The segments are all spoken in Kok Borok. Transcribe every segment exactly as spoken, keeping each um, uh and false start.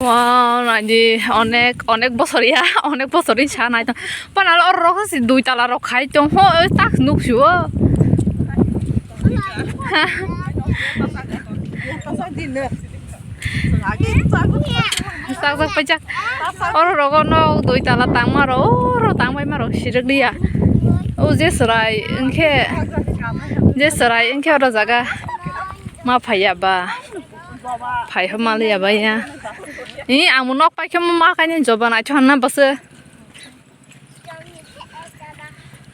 Wow, naidi onek, onek bosor ya, onek bosor ni sa nai tong. Panal oro rok si dui tala rok khai tong ho, tak nuk si o. Sak sak paijak. Oro rogo no dui tala tangma ro, oro tangbai ma ro sirek liya. O je serai engkhe, je serai engkhe oro jaga ma phaiya ba. Phai ho maliya ba ya. Ni ang nok pai khe ma kaini joba naithok na bwswk.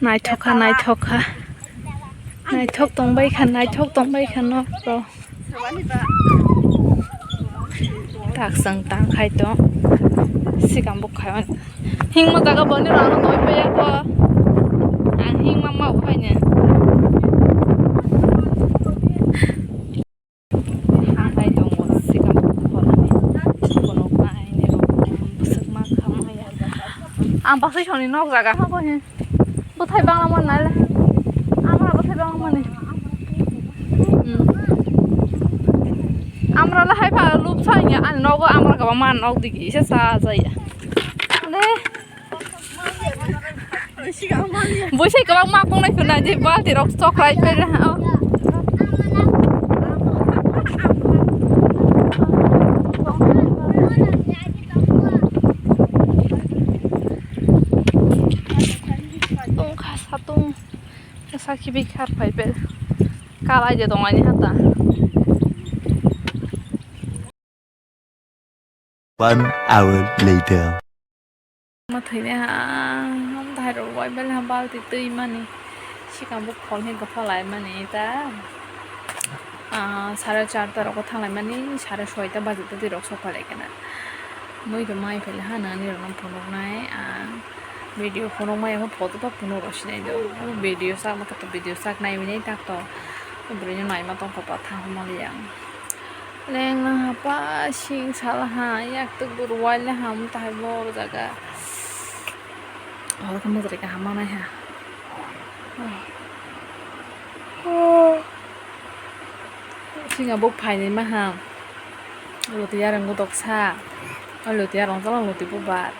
Naithok kha, naithok kha. Naithok tongbai kha, naithok tongbai kha nok rok. Tak chwng tang khai tong. Sikam bo khai. Hingmo jaga boni rano doi paya ko. Ang hingma ma upai ne. Ang nai tongo, sikang khorani. Khorok nai ni rok bwswk ma khamaya. Ang baksa soni nok jaga. Bwthai bangma nai le. Amra bwthai bangma ni. Hmm. Amra le hai pha lup sa ya. Ani nogo amra kwbangma nok digi se sa jaya. Ale. Buisai kwbangma kongnai phunai je balti rok chokrai pere ha. Tongkha satung sakhi bikhar phai pere kalai de tongani hata. One hour later. Ma thwini ha, dahai rok bai bele ha balti twi mani. Sikang bo khol hi gopha lai mani ta. Ah, sare charta rok thang lai mani, sare soita baji ta twi rok sok lai kana. Mui to mai phele ha nani rok no phunuk nai, ah, video phunuk mai, photo to phunuk rok sinai do. Video sak ma to video sak nai mani tak to. Bwrwi no nai ma tong kho pa thang mali yang. Leng laha pa sing salaha yak tuk buru wai laha um tahai bor jaga. Hor khe mujri kaham manai ha. Singa bo phainai maha. Luti yarang godok sa. Luti yarang jala luti bubar.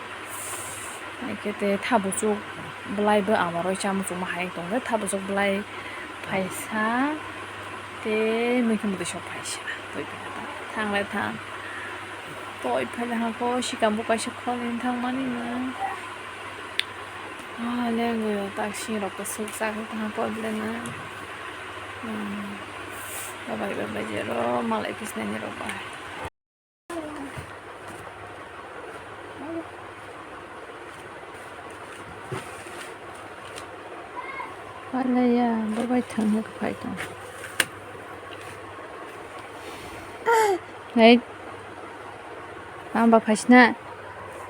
Hai khe te thabuchuk bwlai bo amaroi chamuchungma hai tongkhe thabuchuk bwlai phaisa tei muikhwmtwi sok phaisa twi phaikha thanglai thang toi phailahakho sikam bo kaisa kholi thangmani no ah lengwi tak singrok kwsuk chakhe thang koi belai no hmm babai babai jero malai pisnani rok bai. Palaya, bo bai thang hwnkhe phai tong. Hei. Ang ba phaisna.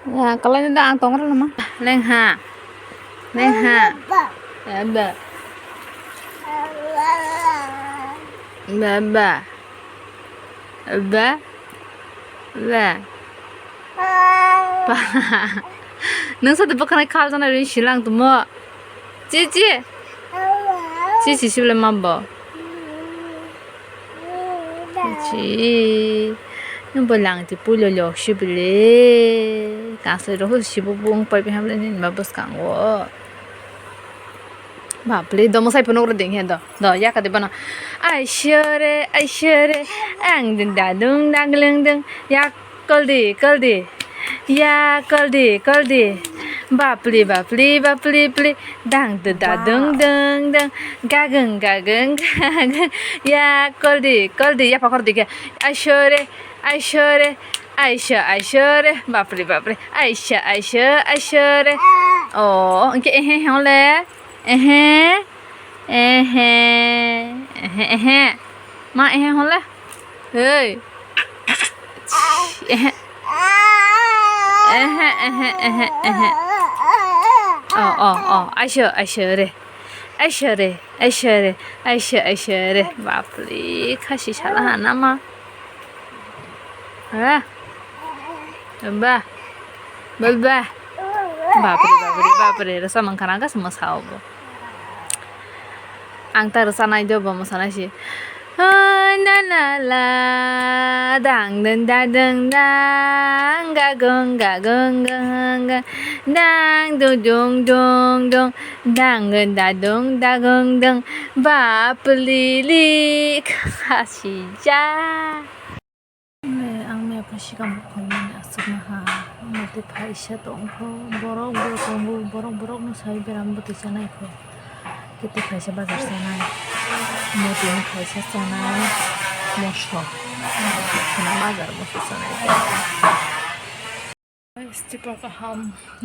Ya, kalai da ang tong rwlama. Lengha. Lengha. Abba. Abba. Ba. Ba. Ba. Nung sa de bwkhanai khal jana rin silang tumo. Chi chi. Chi chi sibole ma bo. Chi. Nung bo lang ti pulo lok sibole. Kansai ro sibo bung pai hamle nin ma bwskango. Bapli, do mwsai phunuk rw ding he do. Do, yaka de bono. Aisore, aisore, ang ding da dung da glung dung. Yak koldi, koldi. Ya koldi, koldi. Bapli, bapli, bapli, pli. Dang da da dung dung dung. Gagung, gagung, gagung. Ya koldi, koldi. Ya pakor dikhe. Aisore, aisore. Aisha, aisha re, bapre, bapre. Aisha, aisha, aisha re. Oh, engke ehe hole. Ehe. Ehe. Ehe, ehe. Ma ehe hole. Hey. Ehe. Ehe, ehe, ehe, ehe. Oh, oh, oh. Aisha, aisha re. Aisha re, aisha re. Aisha, aisha re. Bapre, khasi sala hana ma. Ha? Ba. Ba, ba. Bapre, bapre, bapre. Rasa mangkana ka sama sao bo. Ang ta rasa nai do bo mo sana si. Hoi na na la, dang dun da dung dang, ga gung ga gung gung gung, dang dung dung dung dung, dang dun da dung da gung dung, ba pli li kha si ja. Ang mia pha sikam khomani aswkna ha, mate phaisa tongkho, borok bo tongo, borok borokno sai beram bwtwi chanai kho. Kete phaisa bazar chanai, motini phaisa chanai, moso, khwna bazar moso chanai. Guys, tipra kaham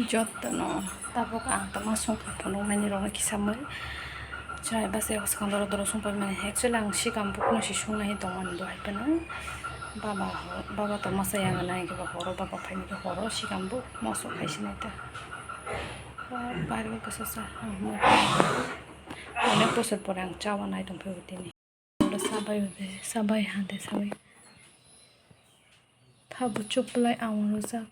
jottono, tabuk ang tongma songkha phunukmani rokno kisa mui chwrai bwsai o swkang doro doro songpai mani. Actually, ang sikam bukno si songna hi tongmani bo hai phano. Baba ho-, baba tongma saya gana, hingke ba horo baba phaini khe horo sikam buk moso khai sinai ta. Ba bari khe sosa ang mui. Onek bosor pore ang chawa nai tongphai bo tini. Sabai ode, sabai hade, sabai. Thabu chuplai ang rwjak.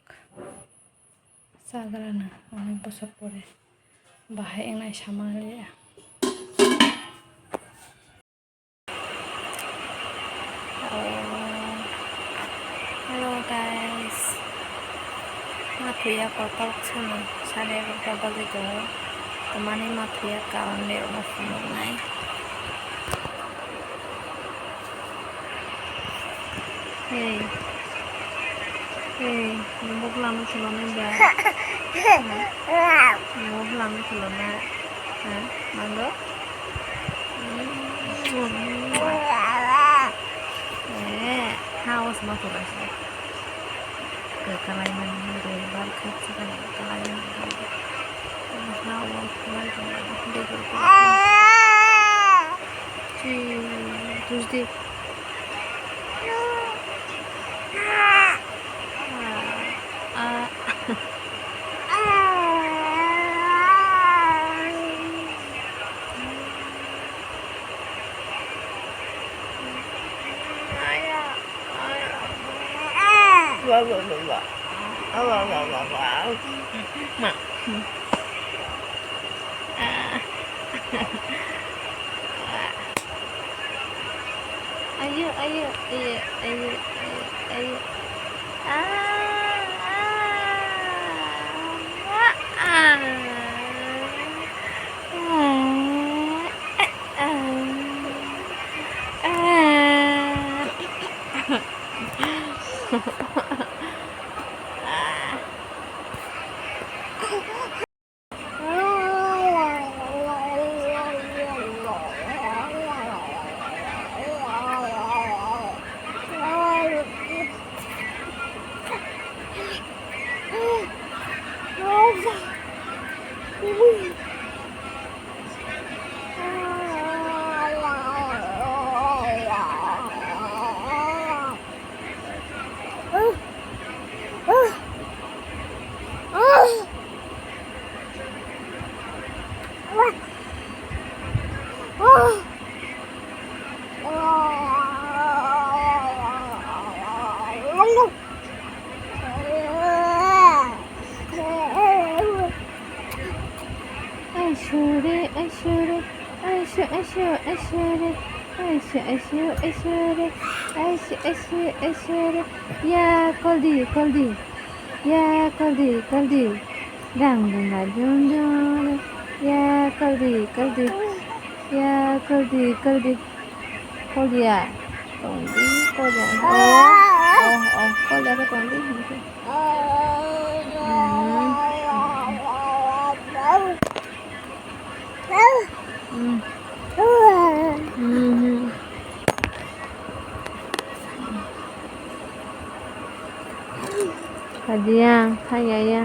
Chagrana onek bosor pore. Bahai wngnai sama liya. Oh. Hello guys. Ma thuya kotor sano sare egarota bagwi tongo. Tamani ma thuya karon berokno phunuknai. Hey. Hey, nubuk lama khulonai ba? Nubuk lama khulonai. Ha? Mando? Eh, ha, os ma khulai sa. Kalai mani, kalai mani. Ha, os ma khulai sa. Tuesday. Ba, ba, ba, ba. Ba, ba, ba, ba, ba. Ma. Ayo, ayo, ayo, ayo, ayo, ayo. Ah, ah, ah, ah. Ah, ah, ah. Aisore, aisore, aisho, aisho, aisore, aisho, aisho, aisore, aisho, aisho, aisore. Ya, koldi, koldi. Ya, koldi, koldi. Dang, dang, dang, dang, dang. Ya, koldi, koldi. Ya, koldi, koldi. Kolya. Tongdi, kolya. Oh, oh, oh, kolya ke tongdi. Hmm. Hmm. Hmm. Hadiya, hayaya.